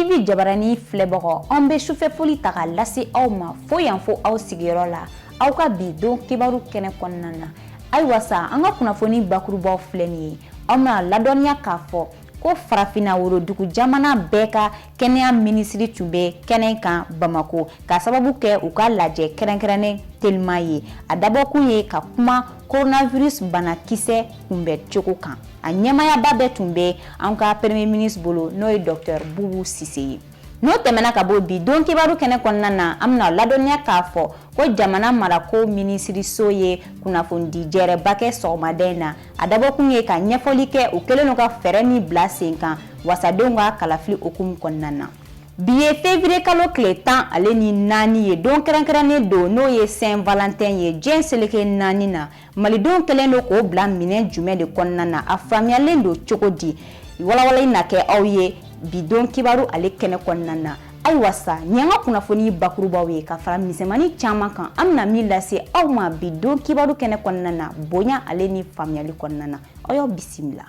TV jabarani filɛbagaw, an bɛ sufɛ foli ta k'a lase aw ma fo yan fo aw sigiyɔrɔ la, aw ka bi don kibaru kɛnɛ kɔnɔna na. Ayiwa sa, an ka kunnafoni bakurubaw filɛ nin ye. Aw bɛna ladɔnniya k'a fɔ ko farafinna worodugu jamana bɛɛ ka kɛnɛya minisiri tun bɛ kɛnɛ kan Bamako ka sababu kɛ u ka lajɛ kɛrɛnkɛrɛnnen teliman ye. A dabɔkun ye ka kuma coronavirus banakisɛ kunbɛn cogo kan. A ɲɛmaayaba bɛɛ tun bɛ an ka premier ministre bolo, n'o ye docteur Boubou Cissé ye. N'o tɛmɛna ka bɔ bi don kibaru kɛnɛ kɔnɔna na, an bɛna ladɔnniya k'a fɔ ko jamana marako minisiriso ye kunnafonidi jɛrɛba kɛ sɔgɔmada in na. A dabɔkun ye ka ɲɛfɔli kɛ u kɛlen don ka fɛɛrɛ min bila sen kan wasadenw ka kalafili hukumu kɔnɔna na. Bi ye février kalo tile 14 ye, don kɛrɛnkɛrɛnnen don, n'o ye Saint Valentin ye diɲɛ seleke naani na. Malidenw kɛlen don k'o bila minɛn jumɛn de kɔnɔna na, a faamuyalen don cogo di? Walawalali na kɛ aw ye bi don kibaru ale kɛnɛ kɔnɔna na. Ayiwa sa, nin y'an ka kunnafoni bakurubaw ye ka fara misɛnmanin caman kan, an bɛna min lase aw ma bi don kibaru kɛnɛ kɔnɔna na, bonya ale ni faamuyali kɔnɔna na. Aw y'aw bisimila.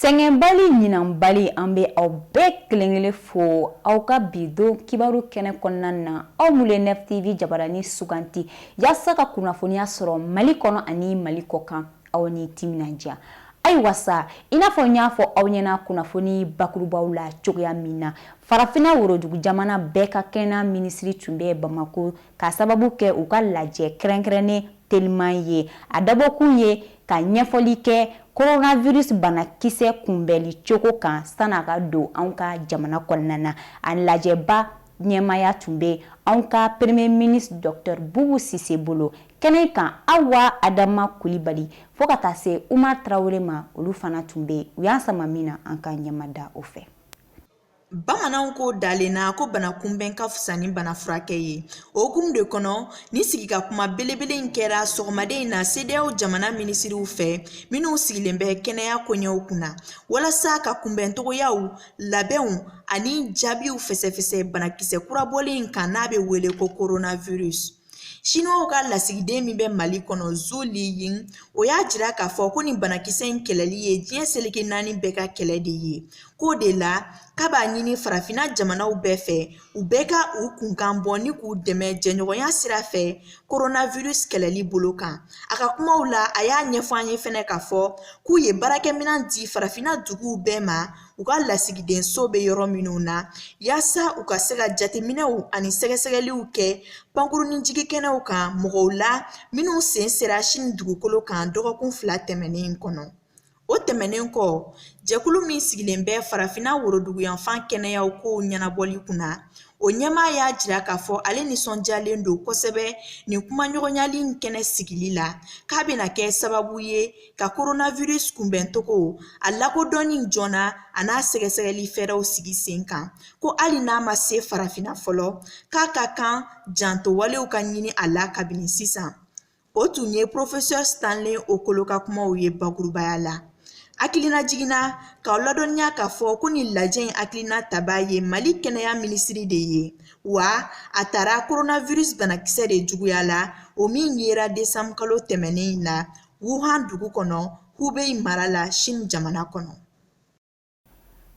Sɛgɛnbali ɲinanbali, an bɛ aw bɛɛ kelenkelen fo aw ka bi don kibaru kɛnɛ kɔnɔna na. Aw minnu ye Nef TV jabarani suganti yaasa ka kunnafoniya sɔrɔ Mali kɔnɔ ani Mali kɔ kan, aw ni timinandiya. Ayiwa sa, i n'a fɔ n y'a fɔ aw ɲɛna kunnafoni bakurubaw la cogoya min na, farafinna worodugu jamana bɛɛ ka kɛnɛya minisiri tun bɛ Bamako ka sababu kɛ u ka lajɛ kɛrɛnkɛrɛnnen teliman ye. A dabɔkun ye ka ɲɛfɔli kɛ coronavirus banakisɛ kunbɛnli cogo kan san'a ka don anw ka jamana kɔnɔna na. A lajɛba ɲɛmaaya tun bɛ anw ka premier ministre docteur Boubou Cissé bolo. Kɛnɛ kan, Awa Adama Kulibali fo ka taa se Umar Tarawele ma, olu fana tun bɛ. U y'an sama min na, an ka ɲɛmada o fɛ. Bamananw ko dalen na ko bana kunbɛn ka fisa ni bana furakɛ ye. O hukumu de kɔnɔ, nin sigi ka kuma belebele in kɛra sɔgɔmada in na CEDEAO jamana minisiriw fɛ, minnu sigilen bɛ kɛnɛya koɲɛw kunna, walasa ka kunbɛncogoyaw, labɛnw ani jaabiw fɛsɛfɛsɛ banakisɛ kurabɔlen in kan, n'a bɛ wele ko coronavirus. Siniwaw ka lasigiden min bɛ Mali kɔnɔ, Zhu Liying, o y'a jira k'a fɔ ko nin banakisɛ in kɛlɛli ye diɲɛ seleke naani bɛɛ ka kɛlɛ de ye. K'o de la, k'a b'a ɲini farafinna jamanaw bɛɛ fɛ, u bɛɛ ka u kunkan bɔ ni k'u dɛmɛ jɛɲɔgɔnya sira fɛ coronavirus kɛlɛli bolo kan. A ka kumaw la, a y'a ɲɛfɔ an ye fɛnɛ k'a fɔ k'u ye baarakɛminɛn di farafinna duguw bɛɛ ma, u ka lasigidenso bɛ yɔrɔ minnu na, yaasa u ka se ka jateminɛw ani sɛgɛsɛgɛliw kɛ pankurunnin jigin kɛnɛw kan mɔgɔw la minnu sen sera Chine dugukolo kan dɔgɔkun 2 tɛmɛnen kɔnɔ. O tɛmɛnen kɔ, jɛkulu min sigilen bɛ farafinna woroduguyanfan kɛnɛyaw kow ɲɛnabɔli kunna, o ɲɛmaa y'a jira k'a fɔ ale nisɔndiyalen don kosɛbɛ nin kumaɲɔgɔnyali in kɛnɛ sigili la, k'a bɛna kɛ sababu ye ka coronavirus kunbɛncogo, a lakodɔnni joona a n'a sɛgɛsɛgɛli fɛɛrɛw sigi sen kan. Ko hali n'a ma se farafinna fɔlɔ, k'a ka kan jantowalew ka ɲini a la kabini sisan. O tun ye professeur Stanley Okolo ka kumaw ye bakurubaya la. Hakilina jiginna k'aw ladɔnniya k'a fɔ ko nin lajɛ in hakilina tabaa ye Mali kɛnɛya minisiri de ye, wa a taara coronavirus banakisɛ de juguya la, o min yera décembre kalo tɛmɛnen in na Wuhan dugu kɔnɔ, Hubei mara la, Chine jamana kɔnɔ.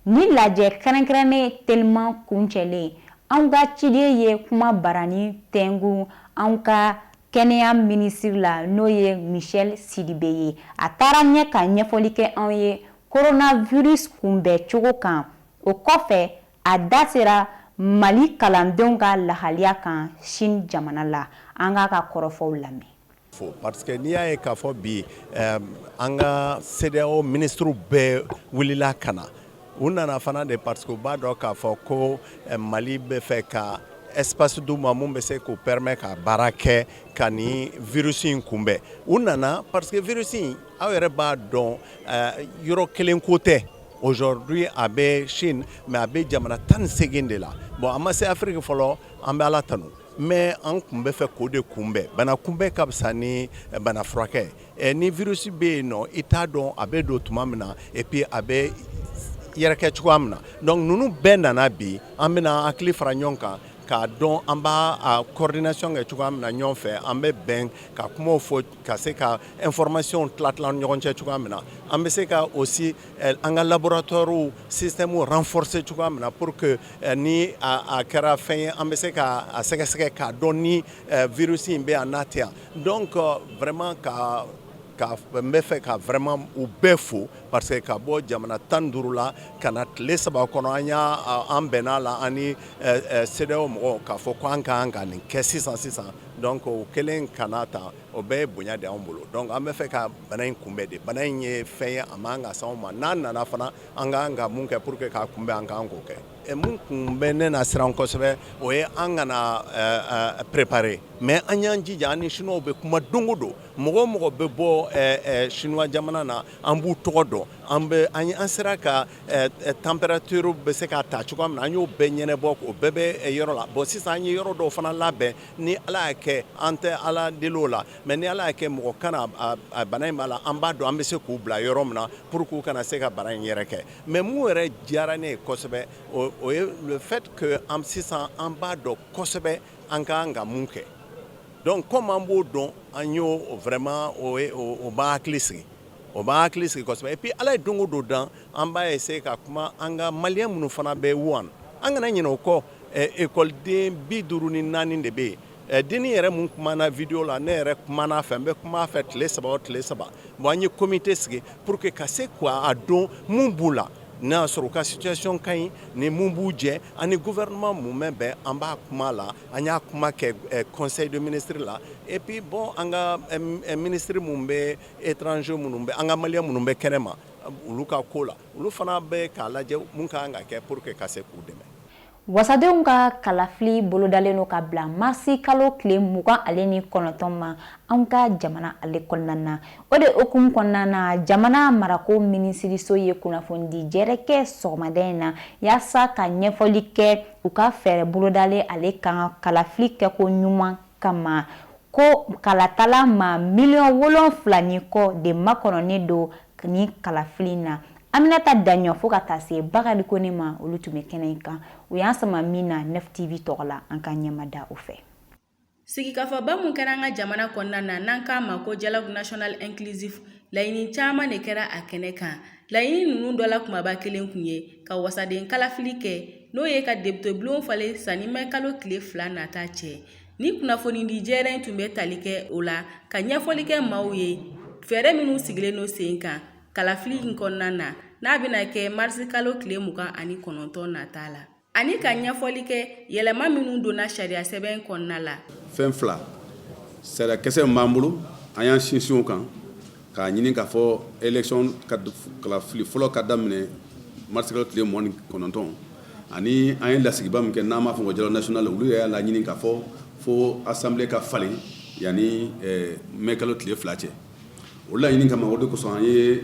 Ni lajɛ kɛrɛnkɛrɛnnen teliman kuncɛlen, anw ka ciden ye kuma barani tɛngun anw ka kɛnɛya minisiri la, n'o ye Michel Sidibe ye. A taara ɲɛ ka ɲɛfɔli kɛ anw ye coronavirus kunbɛn cogo kan. O kɔfɛ, a da sera Mali kalandenw ka lahaliya kan Chine jamana la. An k'a ka kɔrɔfɔw lamɛn. Fo parce que n'i y'a ye k'a fɔ bi an ka CEDEAO ministres bɛɛ wulila ka na, u nana fana de parce que u b'a dɔn k'a fɔ ko Mali bɛ fɛ ka espace d'u ma mun bɛ se k'u permet ka baara kɛ ka nin virus in kunbɛn. U nana parce que virus in, aw yɛrɛ b'a dɔn, yɔrɔ kelen ko tɛ. Aujourd'hui a bɛ Chine, mais a bɛ jamana 18 de la. Bon, a ma se Afrique fɔlɔ, an bɛ Ala tanu, mais an tun bɛ fɛ k'o de kunbɛn. Bana kunbɛn ka fisa ni bana furakɛ. Ni virus bɛ yen nɔ, i t'a dɔn a bɛ don tuma min na et puis a bɛ yɛrɛkɛ cogoya min na. Donc ninnu bɛɛ nana bi, an bɛna hakili fara ɲɔgɔn kan. K'a dɔn an b'a a coordination kɛ cogoya min na ɲɔgɔn fɛ, an bɛ bɛn ka kumaw fɔ, ka se ka information tila tila ɲɔgɔn cɛ cogoya min na, an bɛ se ka aussi an ka laboratoire système renforcer cogoya min na, pour que ni a kɛra fɛn ye, an bɛ se ka a sɛgɛsɛgɛ k'a dɔn ni virus in bɛ yan n'a tɛ yan. Donc vraiment, ka n bɛ fɛ ka vraiment u bɛɛ fo, parce que ka bɔ jamana 15 la ka na tile 3 kɔnɔ, an y'a an bɛnna la, an ni CEDEAO mɔgɔw, k'a fɔ ko an ka kan ka nin kɛ sisan sisan. Donc o kɛlen ka na tan, o bɛɛ ye bonya de y'anw bolo. Donc an bɛ fɛ ka bana in kunbɛn de. Bana in ye fɛn ye, a man ka s'anw ma. N'a nana fana, an ka kan ka mun kɛ pour que k'a kunbɛn, an kan k'o kɛ. Mun kun bɛ ne na siran kosɛbɛ, o ye an kana préparer. Mais an y'an jija, an ni Chinois bɛ kuma don o don. Mɔgɔ o mɔgɔ bɛ bɔ Chinois jamana na, an b'u tɔgɔ dɔn. An bɛ an sera ka température bɛ se ka ta cogoya min na, an y'o bɛɛ ɲɛnabɔ, o bɛɛ bɛ yɔrɔ la. Bon, sisan an ye yɔrɔ dɔw fana labɛn. Ni Ala y'a kɛ, an tɛ Ala deli o la, mais ni Ala y'a kɛ mɔgɔ kana a bana in b'a la, an b'a dɔn an bɛ se k'u bila yɔrɔ min na pour que u kana se ka bana in yɛrɛ kɛ. Mais mun yɛrɛ diyara ne ye kosɛbɛ, o ye le fait que an sisan an b'a dɔn kosɛbɛ an ka kan ka mun kɛ. Donc comme an b'o dɔn, an y'o vraiment, o ye o b'an hakili sigi, o b'an hakili sigi kosɛbɛ. Et puis Ala ye don o don dan, an b'a essayer ka kuma an ka Malien minnu fana bɛ Wuhan, an kana ɲinɛ o kɔ. Ekɔliden 54 de bɛ yen. Denni yɛrɛ mun kumana vidéo la, ne yɛrɛ kumana a fɛ, n bɛ kuma a fɛ tile 3 o tile 3. Bon, an ye comité sigi pour que ka se k'a dɔn mun b'u la, n'a y'a sɔrɔ u ka situation ka ɲi ni mun b'u jɛ. Ani gouvernement mun bɛ bɛn, an b'a kuma la, an y'a kuma kɛ conseil de ministre la. Et puis bon, an ka ministre mun bɛ étranger minnu bɛ, an ka Malien minnu bɛ kɛnɛ ma, olu ka ko la, olu fana bɛ k'a lajɛ mun ka kan ka kɛ pour que ka se k'u dɛmɛ. Wasadenw ka kalafili bolodalen don ka bila marisi kalo tile 29 ma an ka jamana ale kɔnɔna na. O de hukumu kɔnɔna na, jamana marako minisiriso ye kunnafonidi jɛrɛ kɛ sɔgɔmada in na, yaasa ka ɲɛfɔli kɛ u ka fɛɛrɛ bolodalen ale kan kalafili kɛko ɲuman kama, ko kalatala ma miliyɔn 7 ni kɔ de makɔnɔnen don ni kalafili na. Aminata Daɲɔ fo ka taa se Bakari Kone ma, olu tun bɛ kɛnɛ in kan. U y'an sama min na Nef TV tɔgɔ la, an ka ɲɛma da o fɛ. Sigikafɔba mun kɛra an ka jamana kɔnɔna na, n'an k'a ma ko dialogue national inclusif, laɲini caman de kɛra a kɛnɛ kan. Laɲini ninnu dɔ la kumaba kelen kun ye ka wasaden kalafili kɛ, n'o ye ka député bulon falen sanni mɛ kalo tile 2 nata cɛ. Ni kunnafonidi jɛrɛ in tun bɛ tali kɛ o la, ka ɲɛfɔli kɛ maaw ye fɛɛrɛ minnu sigilen don sen kan kalafili in kɔnɔna na, n'a bɛna kɛ marisi kalo tile 29 nata la, ani ka ɲɛfɔli kɛ yɛlɛma minnu donna sariya sɛbɛn kɔnɔna la. Fɛn fila, sariya kisɛ min b'an bolo, an y'an sinsin o kan k'a ɲini k'a fɔ élection kalafili fɔlɔ ka daminɛ marisi kalo tile 29. Ani an ye lasigiba min kɛ, n'an b'a fɔ ko dialogue national, olu yɛrɛ y'a laɲini k'a fɔ fo assemblée ka falen yanni mai kalo tile 2 cɛ. O laɲini kama, o de kosɔn an ye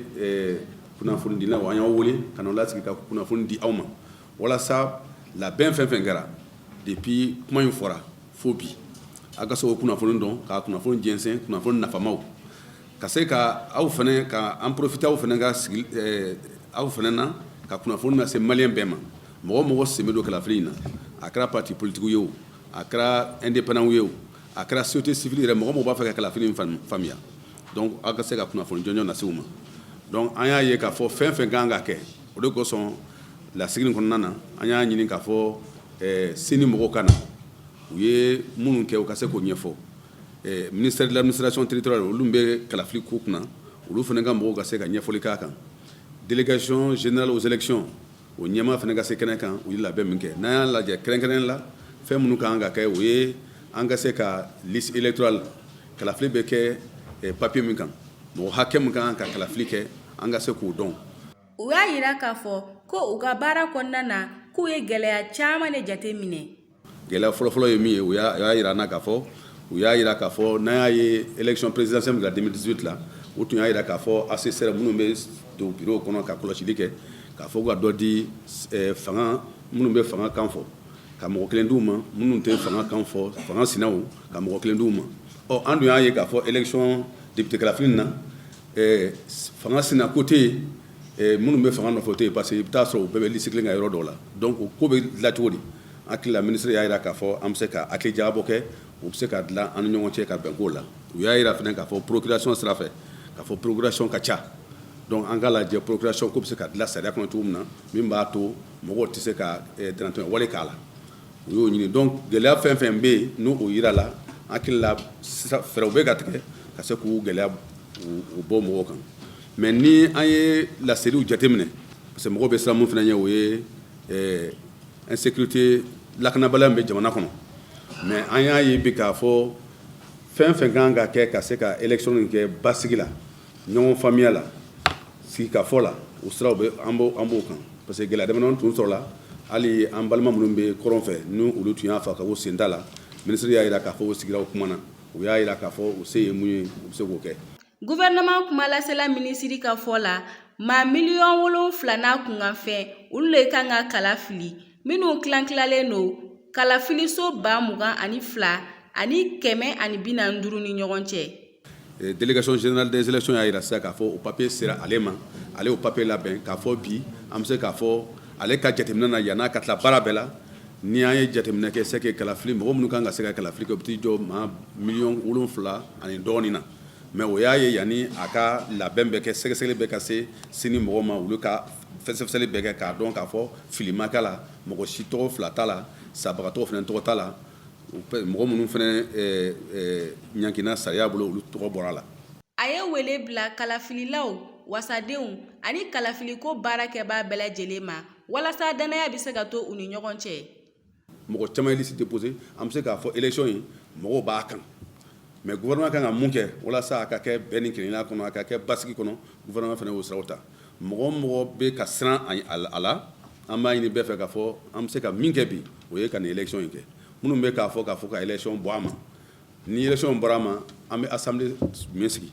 kunnafonidilaw, an y'aw wele ka na lasigi ka kunnafoni di aw ma, walasa labɛn fɛn fɛn kɛra depuis kuma in fɔra fo bi, aw ka se k'o kunnafoni dɔn, k'a kunnafoni jɛnsɛn, kunnafoni nafamaw, ka se ka aw fana ka an profiter aw fana ka sigi aw fana na ka kunnafoni lase Malien bɛɛ ma. Mɔgɔ mɔgɔ sen bɛ don kalafili in na, a kɛra parti politique ye o, a kɛra indépendant ye o, a kɛra société civile yɛrɛ, mɔgɔ mɔgɔ b'a fɛ ka kalafili in faamuya, donc aw ka se ka kunnafoni jɔnjɔn lase u ma. Donc an y'a ye k'a fɔ fɛn fɛn kan ka kɛ, o de kosɔn lasigi nin kɔnɔna na, an y'a ɲini k'a fɔ CENI mɔgɔw ka na, u ye minnu kɛ, u ka se k'o ɲɛfɔ. Ministère de l'Administration territoriale, olu bɛ kalafili ko kunna, olu fana ka mɔgɔw ka se ka ɲɛfɔli k'a kan. Délégation générale aux élections, o ɲɛmaa fana ka se kɛnɛ kan, u ye labɛn min kɛ. N'an y'a lajɛ kɛrɛnkɛrɛnnen la, fɛn minnu kan ka kɛ, o ye an ka se ka liste électorale, kalafili bɛ kɛ papier min kan, mɔgɔ hakɛ min kan ka kalafili kɛ, an ka se k'o dɔn. U y'a yira k'a fɔ ko u ka baara kɔnɔna na, k'u ye gɛlɛya caman de jate minɛ. Gɛlɛya fɔlɔfɔlɔ ye min ye, u y'a yira n na k'a fɔ, u y'a yira k'a fɔ n'an y'a ye élection présidentielle min kɛra 2018 la, u tun y'a yira k'a fɔ assesseur minnu bɛ don bureau kɔnɔ ka kɔlɔsili kɛ, k'a fɔ ka dɔ di fanga minnu bɛ fanga kan fɔ, ka mɔgɔ kelen d'u ma, minnu tɛ fanga kan fɔ, fanga sinaw, ka mɔgɔ kelen d'u ma. Ɔ, an dun y'a ye k'a fɔ élection député kalafili na, fanga sina ko tɛ yen, minnu bɛ fanga nɔfɛ o tɛ yen, parce que i bɛ taa sɔrɔ u bɛɛ bɛ liste kelen kan yɔrɔ dɔw la. Donc o ko bɛ dilan cogo di? Hakili la, minisiri y'a jira k'a fɔ an bɛ se ka hakili jagabɔ kɛ, u bɛ se ka dilan an ni ɲɔgɔn cɛ ka bɛn k'o la. U y'a jira fana k'a fɔ procuration sira fɛ, k'a fɔ procuration ka ca, donc an k'a lajɛ procuration ko bɛ se ka dilan sariya kɔnɔ cogo min na, min b'a to mɔgɔw tɛ se ka dantɛmɛ wale k'a la. U y'o ɲini. Donc gɛlɛya fɛn fɛn bɛ yen, n'o o yira la, hakili la, fɛɛrɛw bɛ ka tigɛ ka se k'u gɛlɛya u bɔ mɔgɔw kan. Mais ni an ye laseliw jateminɛ, parce que mɔgɔw bɛ siran mun fana ɲɛ, o ye insécurité, lakanabaliya min bɛ jamana kɔnɔ. Mais an y'a ye bi k'a fɔ fɛn fɛn kan ka kɛ ka se ka élection in kɛ basigi la, ɲɔgɔn faamuya la, sigikafɔ la, o siraw bɛ an b'o kan, parce que gɛlɛya damadɔ tun sɔrɔla. Hali an balima minnu bɛ kɔrɔn fɛ, n'u olu tun y'a fɔ ka ko sen t'a la, minisiri y'a jira k'a fɔ o sigira o kuma na. U y'a jira k'a fɔ u se ye mun ye, u bɛ se k'o kɛ. Gouvernement kumalasela minisiri ka fɔ la, maa 7 miliyɔn n'a kunkanfɛn, olu le kan ka kala fili, minnu tilan-tilalen don kalafiliso 22,145 ni ɲɔgɔn cɛ. Délégation générale des élections y'a jira sisan k'a fɔ o papier sera ale ma. Ale y'o papier labɛn k'a fɔ bi an bɛ se k'a fɔ ale ka jateminɛ na, yann'a ka tila baara bɛɛ la, ni an ye jateminɛ kɛ, c'est que kalafili mɔgɔ minnu kan ka se ka kalafili kɛ, o bɛ t'i jɔ maa 7 miliyɔn ani dɔɔnin na. Mais o y'a ye, yanni a ka labɛn bɛ kɛ, sɛgɛsɛgɛli bɛ ka se sini mɔgɔ ma, olu ka fɛsɛfɛsɛli bɛ kɛ k'a dɔn k'a fɔ fili ma k'a la, mɔgɔ si tɔgɔ fila t'a la, sabagatɔw fana tɔgɔ t'a la, mɔgɔ minnu fana ɲangina sariya bolo, olu tɔgɔ bɔra a la. A ye wele bila kalafililaw, wasadenw ani kalafiliko baarakɛbaa bɛɛ lajɛlen ma, walasa danaya bɛ se ka to u ni ɲɔgɔn cɛ. Mɔgɔ caman ye liste déposé. An bɛ se k'a fɔ élection in, mɔgɔw b'a kan. Mais gouvernement kan ka mun kɛ walasa a ka kɛ bɛn ni kelenya kɔnɔ, a ka kɛ basigi kɔnɔ? Gouvernement fana y'o siraw ta. Mɔgɔ o mɔgɔ bɛ ka siran a la, an b'a ɲini bɛɛ fɛ k'a fɔ an bɛ se ka min kɛ bi, o ye ka nin élection in kɛ. Minnu bɛ k'a fɔ ka élection bɔ a ma, ni élection bɔra a ma, an bɛ assemblée min sigi,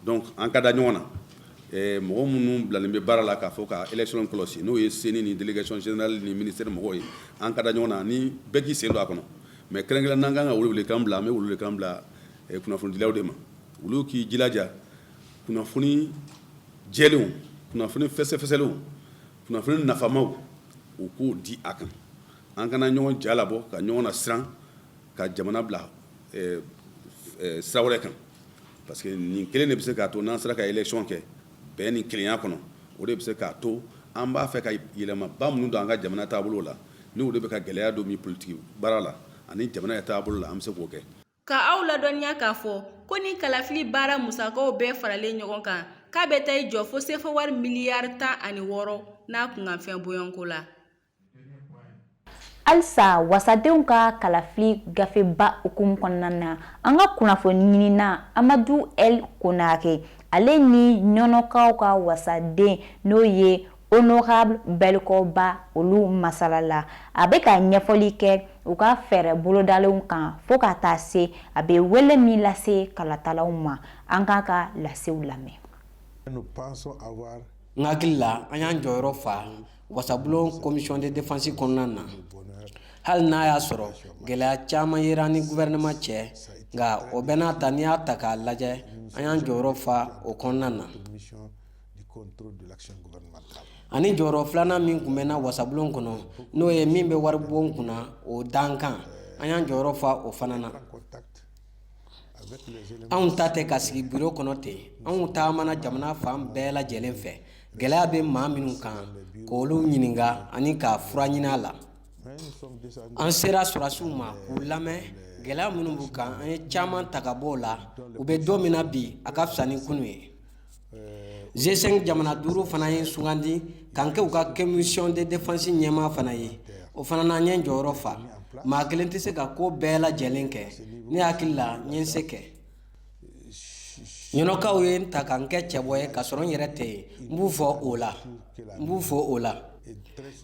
donc an ka da ɲɔgɔn na. Mɔgɔ minnu bilalen bɛ baara la k'a fɔ ka élection kɔlɔsi, n'o ye CENI ni délégation générale ni ministère mɔgɔw ye, an ka da ɲɔgɔn na ni bɛɛ k'i sen don a kɔnɔ. Mais kɛrɛnkɛrɛn, n'an kan ka welewelekan bila, an bɛ welewelekan bila kunnafonidilaw de ma, olu k'i jilaja kunnafoni jɛlenw, kunnafoni fɛsɛfɛsɛlenw, kunnafoni nafamaw, u k'o di a kan. An kana ɲɔgɔn ja labɔ ka ɲɔgɔn na siran ka jamana bila sira wɛrɛ kan, parce que nin kelen de bɛ se k'a to n'an sera ka élection kɛ bɛn ni kelenya kɔnɔ, o de bɛ se k'a to an b'a fɛ ka yɛlɛmaba minnu don an ka jamana taabolo la, ni o de bɛ ka gɛlɛya don min politique baara la ani jamana yɛrɛ taabolo la, an bɛ se k'o kɛ. Ka aw ladɔnniya k'a fɔ ko ni kalafili baara musakaw bɛɛ faralen ɲɔgɔn kan, k'a bɛ taa i jɔ fo sefa wari miliyari 16 n'a kunkanfɛn bɔɲɔgɔnko la. Halisa wasadenw ka kalafili gafeba hukumu kɔnɔna na, an ka kunnafoni ɲinina Amadu El Konare, ale ni Ɲɔnɔkaw ka wasaden, n'o ye honorable Belikoba, olu masala la. A bɛ ka ɲɛfɔli kɛ u ka fɛɛrɛ bolodalenw kan, fo ka taa se a bɛ wele min lase kalatalaw ma. An k'a ka lasew lamɛn. N hakili la, an y'an jɔyɔrɔ fa wasabulon commission de défense kɔnɔna na, hali n'a y'a sɔrɔ gɛlɛya caman yera ni gouvernement cɛ. Nka o bɛɛ n'a ta, n'i y'a ta k'a lajɛ, an y'an jɔyɔrɔ fa o kɔnɔna na. Ani jɔyɔrɔ filanan min tun bɛ na wasabulon kɔnɔ, n'o ye min bɛ waribon kunna, o dankan, an y'an jɔyɔrɔ fa o fana na. Anw ta tɛ ka sigi biro kɔnɔ ten. Anw taamana jamana fan bɛɛ lajɛlen fɛ, gɛlɛya bɛ maa minnu kan, k'olu ɲininka ani ka fura ɲini a la. An sera sɔrɔdasiw ma k'u lamɛn, gɛlɛya minnu b'u kan, an ye caman ta ka bɔ o la. U bɛ don min na bi, a ka fisa ni kunun ye. G5 jamana duuru fana ye sugandi k'an kɛ u ka commission de défense ɲɛmaa fana ye. O fana na, n ye n jɔyɔrɔ fa. Maa kelen tɛ se ka ko bɛɛ lajɛlen kɛ. Ne hakili la, n ye n se kɛ. Ɲɔnɔkaw ye n ta ka n kɛ cɛbɔ ye k'a sɔrɔ n yɛrɛ tɛ yen. N b'u fɔ o la, n b'u fo o la.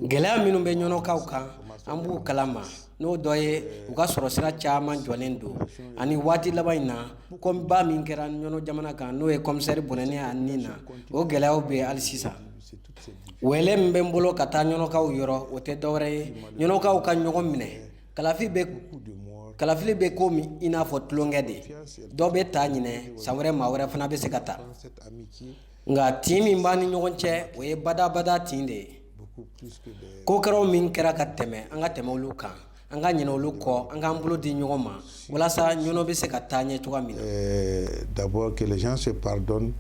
Gɛlɛya minnu bɛ Ɲɔnɔkaw kan, an b'u kalama, n'o dɔ ye u ka sɔrɔ sira caman jɔlen don, ani waati laban in na, koba min kɛra Ɲɔnɔ jamana kan, n'o ye commissaire bɔnɛni a nin na, o gɛlɛyaw bɛ yen hali sisan. Wele min bɛ n bolo ka taa Ɲɔnɔkaw yɔrɔ, o tɛ dɔwɛrɛ ye, Ɲɔnɔkaw ka ɲɔgɔn minɛ. Kalafili bɛ ko min i n'a fɔ tulonkɛ de, dɔ bɛ ta ɲinɛ, san wɛrɛ maa wɛrɛ fana bɛ se ka ta. Nka tin min b'an ni ɲɔgɔn cɛ, o ye badabada tin de ye. Ko kɛraw min kɛra ka tɛmɛ, an ka tɛmɛ olu kan, an ka ɲinɛ olu kɔ, an k'an bolo di ɲɔgɔn ma walasa ɲɔnɔ bɛ se ka taa ɲɛ cogoya min na. D'abord que les gens se pardonnent.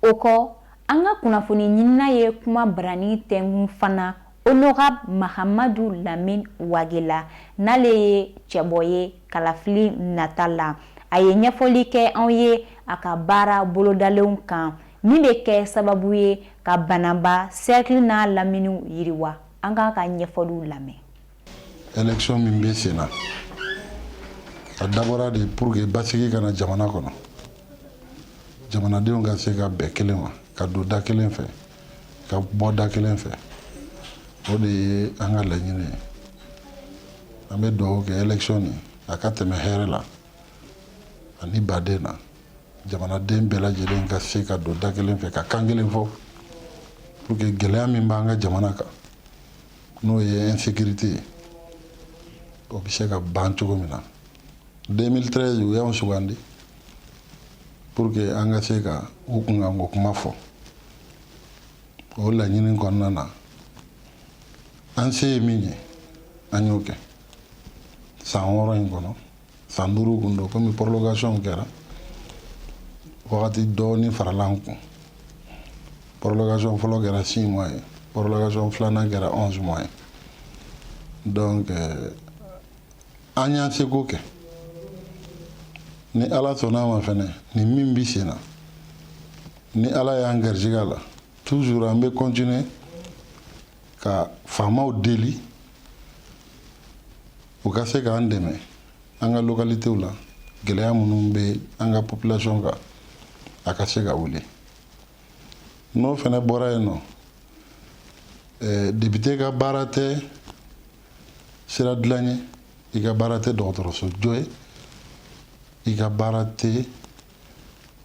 O kɔ, an ka kunnafoni ɲinina ye kuma barani tɛnkun fana honorable Mahamadu Lamine Wage la, n'ale ye cɛbɔ ye kalafili nata la. A ye ɲɛfɔli kɛ anw ye a ka baara bolodalenw kan min bɛ kɛ sababu ye ka Bananba cercle n'a laminiw yiriwa. An k'a ka ɲɛfɔliw lamɛn. Élection min bɛ sen na, a dabɔra de pour que basigi ka na jamana kɔnɔ, jamanadenw ka se ka bɛn kelen ma, ka don da kelen fɛ, ka bɔ da kelen fɛ. O de ye an ka laɲini ye. An bɛ dugawu kɛ, élection nin a ka tɛmɛ hɛrɛ la ani baden na, jamanaden bɛɛ lajɛlen ka se ka don da kelen fɛ, ka kan kelen fɔ, pour que gɛlɛya min b'an ka jamana kan, n'o ye insécurité ye, o bɛ se ka ban cogo min na. 2013, u y'anw sugandi pour que an ka se ka u kunkanko kuma fɔ. O laɲini kɔnɔna na, an se ye min ye, an y'o kɛ san 6 in kɔnɔ. San 5 kun don, komi prolongation kɛra, wagati dɔɔni farala an kun. Prolongation fɔlɔ kɛra 6 mois ye, prolongation filanan kɛra 11 mois ye. Donc an y'an seko kɛ. Ni Ala sɔnna a ma fɛnɛ, ni min bi sen na, ni Ala y'an garijɛgɛ la, toujours an bɛ continuer ka faamaw deli u ka se k'an dɛmɛ an ka localitéw la, gɛlɛya minnu bɛ an ka population kan, a ka se ka wuli. N'o fɛnɛ bɔra yen nɔ, député ka baara tɛ sira dilan ye, i ka baara tɛ dɔgɔtɔrɔso jɔ ye, i ka baara tɛ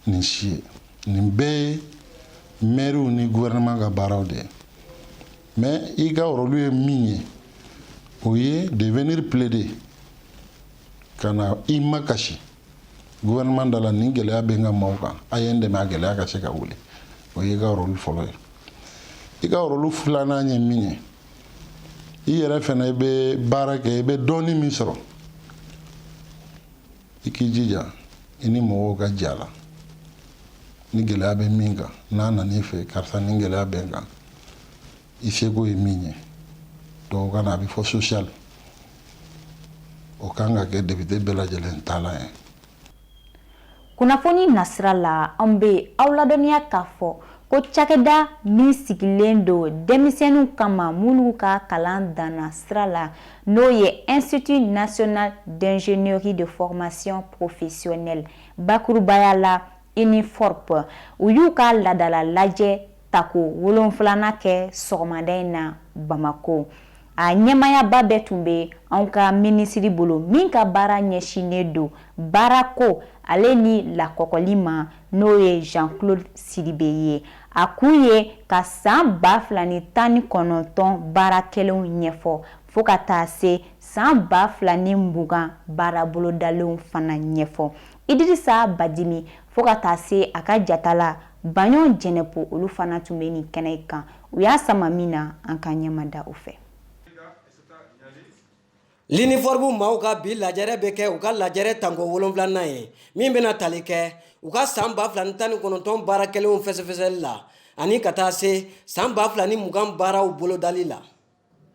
nin si ye. Nin bɛɛ ye maires ni gouvernement ka baaraw de ye. Mais i ka rôle ye min ye, o ye de venir plaider, ka na i makasi gouvernement da la: nin gɛlɛya bɛ n ka maaw kan, a ye n dɛmɛ a gɛlɛya ka se ka wuli. O y'i ka rôle fɔlɔ ye. I ka rôle filanan ye min ye, i yɛrɛ fɛnɛ bɛ baara kɛ, i bɛ dɔɔni min sɔrɔ, i k'i jija i ni mɔgɔw ka jɛ a la. Ni gɛlɛya bɛ min kan, n'a nan'i fɛ: karisa, nin gɛlɛya bɛ n kan, i seko ye min ye. Tubabukan na, a bɛ fɔ social. O kan ka kɛ député bɛɛ lajɛlen taalan ye. Kunnafoni nasira la, an bɛ aw ladɔnniya k'a fɔ ko cakɛda min sigilen don denmisɛnninw kama minnu ka kalan danna sira la, n'o ye Institut national d'ingénierie de formation professionnelle, bakurubaya la INIFORP, u y'u ka ladala lajɛ tako 7nan kɛ sɔgɔmada in na Bamako. A ɲɛmayaba bɛɛ tun bɛ anw ka minisiri bolo min ka baara ɲɛsinnen don baarako ale ni lakɔkɔli ma, n'o ye Jean-Claude Sidibe ye. A kun ye ka san 2019 baara kɛlenw ɲɛfɔ, fo ka taa se san 2020 baara bolodalenw fana ɲɛfɔ. Idirisa Badimi, fo ka taa se a ka jatala Baɲɔ Jɛnɛpo, olu fana tun bɛ nin kɛnɛ kan. U y'a sama min na, an ka ɲɛmada o fɛ. L'INIFORP maaw ka bi lajɛrɛ bɛ kɛ u ka lajɛrɛ tanko 7nan ye, min bɛna tali kɛ u ka san 2019 baara kɛlenw fɛsɛfɛsɛli la ani ka taa se san 2020 baaraw bolodali la.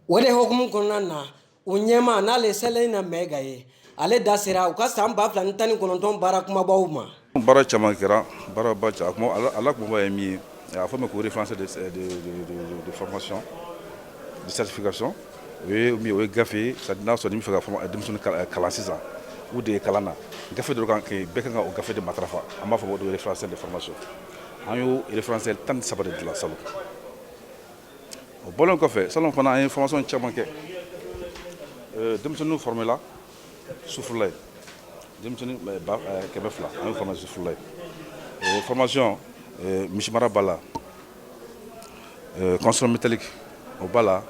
O de hukumu kɔnɔna na, u ɲɛma, n'ale Sɛlɛyina Mɛga ye, ale da sera u ka san 2019 baara kumabaw ma. Baara caman kɛra, baaraba caman. Ala kunba ye min ye, a fɔ ma ko référentiel de formation de certification. O ye min ye, o ye gafe ye. C'est à dire, n'a sɔrɔ n'i bɛ fɛ ka denmisɛnnin kalan sisan, u dege kalan na, gafe dɔ kan kɛ, bɛɛ kan ka o gafe de matarafa. An b'a fɔ o de référentiel de formation. An y'o référentiel 13 de dilan salon. O bɔlen kɔfɛ, salon fana, an ye formation caman kɛ. Denmisɛnninw formé la sufurula ye, denmisɛnnin 200, an y'o formé sufurula ye. Formation misimara b'a la, construction métallique o b'a la,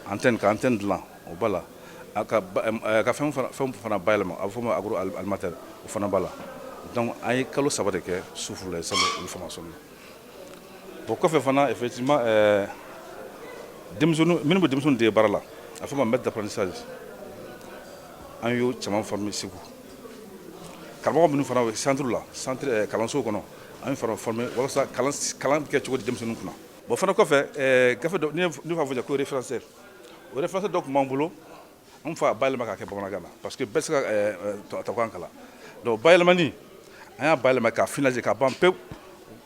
antenne, ka antenne dilan o b'a la, ka fɛn fana bayɛlɛma, a bɛ fɔ o ma agroalimentaire, o fana b'a la. Donc an ye kalo 3 de kɛ sufurula ye salon, olu formation na. Bon, kɔfɛ fana, effectivement, Denmisɛnnin minnu bɛ denmisɛnnin dege baara la, a fɔ ma maître d'apprentissage, an y'o caman former Segu. Karamɔgɔ minnu fana bɛ centre la, centre kalanso kɔnɔ, an ye fana former walasa kalan kɛ cogo di denmisɛnnin kunna. Bon, fana kɔfɛ, gafe dɔ ne b'a fɔ ko référentiel, o référentiel dɔ tun b'an bolo, an fa bayɛlɛma k'a kɛ bamanankan na, parce que bɛɛ se ka tubabukan kalan. Donc bayɛlɛmani, an y'a bayɛlɛma k'a finaliser k'a ban pewu.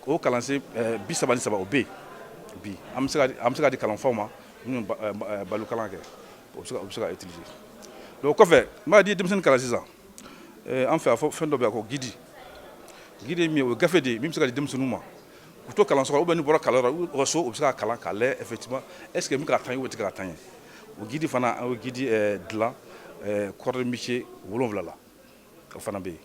O kalansen 33, o bɛ yen bi, an bɛ se ka di kalanfaw ma minnu balokalan kɛ, o bɛ se ka utiliser. Donc o kɔfɛ, n b'a di denmisɛnnin kalan sisan, an fɛ a fɔ fɛn dɔ bɛ yen ko guide. Guide ye min ye, o ye gafe de ye min bɛ se ka di denmisɛnninw ma k'u to kalanso kɔnɔ, ou bien n'u bɔra kalanyɔrɔ u ka so, u bɛ se ka kalan k'a lajɛ effectivement est ce que min ka taa ɲɛ ou tɛ ka taa ɲɛ. O guide fana, an ye guide dilan corps de métier 7 la, o fana bɛ yen.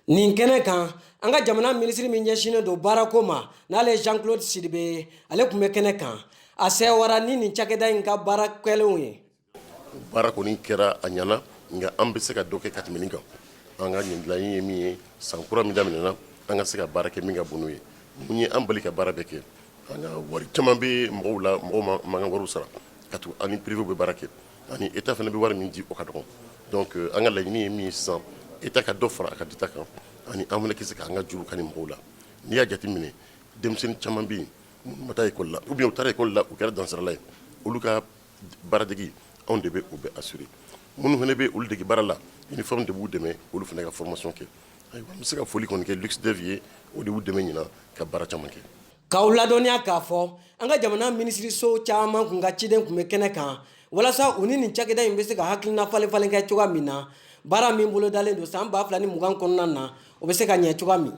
Nin kɛnɛ kan, an ka jamana minisiri min ɲɛsinnen don baarako ma, n'ale ye Jean Claude Sidibe ye, ale tun bɛ kɛnɛ kan. A sɛwara ni nin cakɛda in ka baara kɛlenw ye. Baara kɔni kɛra, a ɲɛna, nka an bɛ se ka dɔ kɛ ka tɛmɛ nin kan. An ka laɲini ye min ye, san kura min daminɛna, an ka se ka baara kɛ min ka bon n'o ye. Mun ye an bali ka baara bɛɛ kɛ? An ka wari caman bɛ mɔgɔw la, mɔgɔw man ka wariw sara ka tugu ani privé bɛ baara kɛ, ani État fana bɛ wari min di, o ka dɔgɔ. Donc an ka laɲini ye min ye sisan, État ka dɔ fara a ka dita kan, ani an fana ka se k'an ka juru kani mɔgɔw la. N'i y'a jateminɛ, denmisɛnnin caman bɛ yen minnu ma taa école la, ou bien u taara école la, u kɛra dansarala ye, olu ka baaradege, anw de bɛ o bɛɛ assurer. Minnu fana bɛ olu dege baara la, uniforme de b'u dɛmɛ, olu fana ka formation kɛ. Ayiwa, an bɛ se ka foli kɔni kɛ Luxdev ye, o de y'u dɛmɛ ɲinan ka baara caman kɛ. K'aw ladɔnniya k'a fɔ an ka jamana minisiriso caman kun ka ciden tun bɛ kɛnɛ kan, walasa u ni nin cakɛda in bɛ se ka hakilina falen falen kɛ cogoya min na, baara min bolodalen don san 2020 kɔnɔna na, o bɛ se ka ɲɛ cogoya min.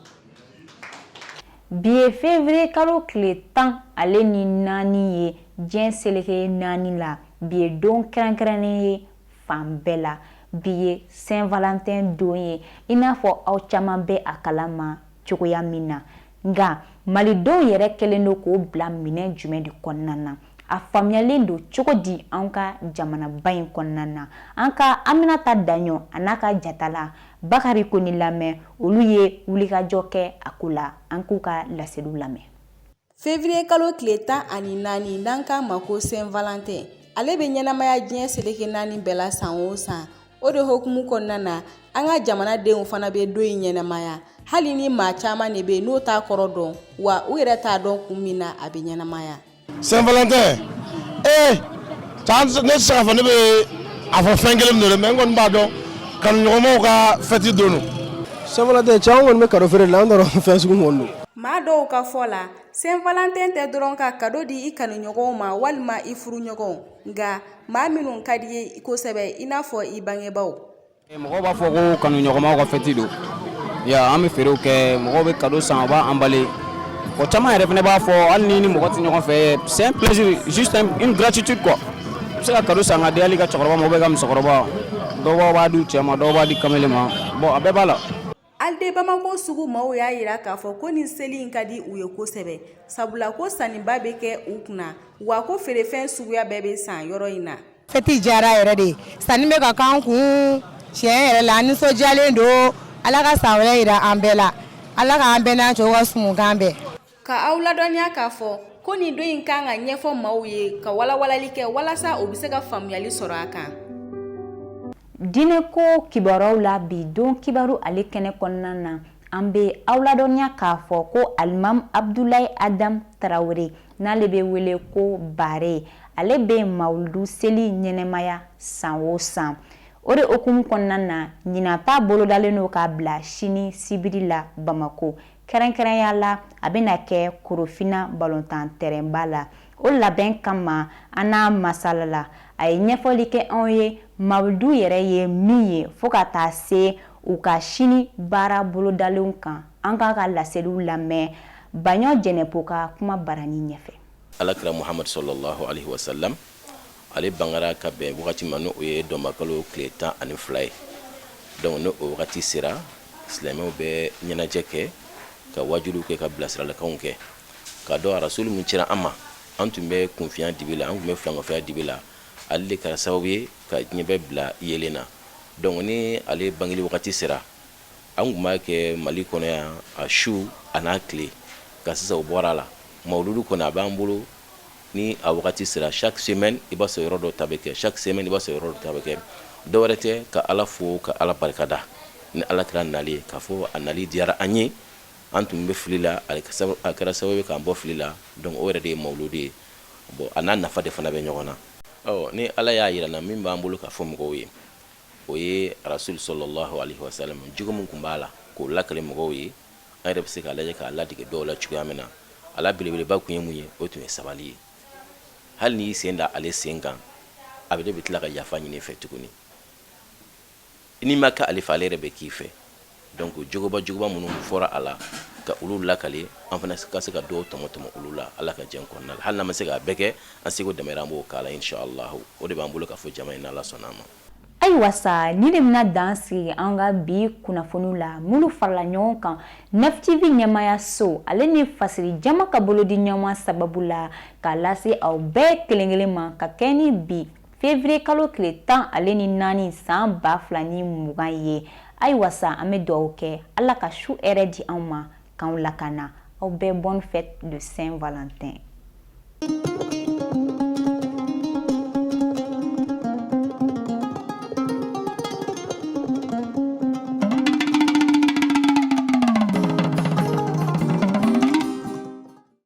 Bi ye février kalo tile 14 ye diɲɛ seleke naani la. Bi ye don kɛrɛnkɛrɛnnen ye fan bɛɛ la. Bi ye Saint Valentin don ye, i n'a fɔ aw caman bɛ a kalama cogoya min na. Nka malidenw yɛrɛ kɛlen don k'o bila minɛn jumɛn de kɔnɔna na? A faamuyalen don cogo di an ka jamanaba in kɔnɔna na? An ka Aminata Daɲɔ a n'a ka jatala Bakari Koni lamɛn, olu ye wulikajɔ kɛ a ko la. An k'u ka laseliw lamɛn. Février kalo tile 14, n'an k'a ma ko Saint Valentin, ale bɛ ɲɛnamaya diɲɛ seleke naani bɛɛ la san o san. O de hukumu kɔnɔna na, an ka jamanadenw fana bɛ don in ɲɛnamaya, hali ni maa caman de bɛ yen n'o t'a kɔrɔ dɔn, wa u yɛrɛ t'a dɔn kun min na a bɛ ɲɛnamaya. Saint Valentin, ne tɛ se k'a fɔ ne bɛ a fɔ fɛn kelen don dɛ, mais n kɔni b'a dɔn kanuɲɔgɔnmaw ka fête don don. Saint Valentin, cɛ, an kɔni bɛ cadeau feere de la, an t'a dɔn fɛn sugu kɔni don. Maa dɔw ka fɔ la, Saint Valentin tɛ dɔrɔn ka cadeau di i kanuɲɔgɔnw ma walima i furuɲɔgɔnw, nka maa minnu ka di ye kosɛbɛ, i n'a fɔ i bangebaaw. Mɔgɔw b'a fɔ ko kanuɲɔgɔnmaw ka fête don ya, an bɛ feerew kɛ, mɔgɔw bɛ cadeau san, u b'a emballer. Bon, caman yɛrɛ fana b'a fɔ hali ni mɔgɔ tɛ ɲɔgɔn fɛ, c'est un plaisir, juste une gratitude quoi. I bɛ se ka cadeau san ka di hali ka cɛkɔrɔba ma ou bien ka musokɔrɔba, dɔw b'a di u cɛ ma, dɔw b'a di kamalen ma. Bon, a bɛɛ b'a la. Alide Bamako sugu maaw y'a jira k'a fɔ ko nin seli in ka di u ye kosɛbɛ, sabula ko sanniba bɛ kɛ u kunna, wa ko feerefɛn suguya bɛɛ bɛ san yɔrɔ in na. Fête diyara yɛrɛ de, sanni bɛ ka k'an kun. Tiɲɛ yɛrɛ la, an nisɔndiyalen don. Ala ka san wɛrɛ yira an bɛɛ la, Ala k'an bɛɛ n'an cɛw ka sumunkan bɛɛ. Ka aw ladɔnniya k'a fɔ ko nin don in kan ka ɲɛfɔ maaw ye, ka walawalali kɛ walasa u bɛ se ka faamuyali sɔrɔ a kan. Diinɛko kibaruyaw la, bi don kibaru ale kɛnɛ kɔnɔna na, an bɛ aw ladɔnniya k'a fɔ ko alimami Abudulayi Adam Tarawele, n'ale bɛ wele ko Bare, ale bɛ mawuludu seli ɲɛnɛmaya san o san. O de hukumu kɔnɔna na, ɲinan ta bolodalen don k'a bila sini sibiri la Bamako, kɛrɛnkɛrɛnya la a bɛna kɛ Korofina balontan terrainba la. O labɛn kama, an n'a masala la, a ye ɲɛfɔli kɛ anw ye mawuludu yɛrɛ ye min ye, fo ka taa se u ka sini baara bolodalenw kan. An k'a ka laseliw lamɛn Baɲɔ Jɛnɛpo ka kuma barani ɲɛfɛ. Alakira Muhamadu sallallahu alaihi wasallam, ale bangara ka bɛn wagati ma, n'o ye dɔnbakalo tile 12 ye. Donc n'o o wagati sera, silamɛw bɛ ɲɛnajɛ kɛ, ka wajuliw kɛ, ka bilasiralikanw kɛ, k'a dɔn rasulu min cira an ma. An tun bɛ kunfinya dibi la, an tun bɛ filankafoya dibi la, ale de kɛra sababu ye ka diɲɛ bɛɛ bila yelen na. Donc ni ale bangeli wagati sera, an tun b'a kɛ Mali kɔnɔ yan a su a n'a tile, nka sisan o bɔra a la. Mawuludu kɔni, a b'an bolo. Ni a wagati sera, chaque semaine i b'a sɔrɔ yɔrɔ dɔ ta bɛ kɛ, chaque semaine i b'a sɔrɔ yɔrɔ dɔ ta bɛ kɛ. Dɔ wɛrɛ tɛ, ka Ala fo, ka Ala barikada ni Ala kira nali ye, k'a fɔ a nali diyara an ye, an tun bɛ fili la, a kɛra sababu ye k'an bɔ fili la. Donc o yɛrɛ de ye mawuludi ye. Bon, a n'a nafa de fana bɛ ɲɔgɔn na. Ɔ ni Ala y'a jira n na, min b'an bolo ka fɔ mɔgɔw ye, o ye Rasul sallallahu alaihi wasallam jogo min tun b'a la, k'o lakale mɔgɔw ye. An yɛrɛ bɛ se k'a lajɛ k'a ladege dɔw la cogoya min na. A la belebeleba tun ye mun ye? O tun ye sabali ye. Hali n'i y'i sen da ale sen kan, a bɛ de bɛ tila ka yafa ɲini i fɛ tuguni. N'i ma kɛ ale fɛ, ale yɛrɛ bɛ k'i fɛ. Donc jogoba jogoba minnu fɔra a la, ka olu lakale, an fana ka se ka dɔw tɔmɔ tɔmɔ olu la, Ala ka jɛn kɔnɔna la. Hali n'an ma se k'a bɛɛ kɛ, an seko damayira an b'o k'a la inshallah. O de b'an bolo ka fɔ jama ye, n'Ala sɔnna a ma. Ayiwa sa, nin de bɛna dan sigi an ka bi kunnafoniw la minnu farala ɲɔgɔn kan Nef TV ɲɛmaayaso ale ni Fasiri Jama ka bolodi ɲɔgɔn sababu la k'a lase aw bɛɛ kelen kelen ma ka kɛ ni bi février kalo tile 14 san 2020 ye. Ayiwa sa, an bɛ dugawu kɛ Ala ka su hɛrɛ di anw ma, k'anw lakana. Aw bɛɛ bonne fête de Saint Valentin.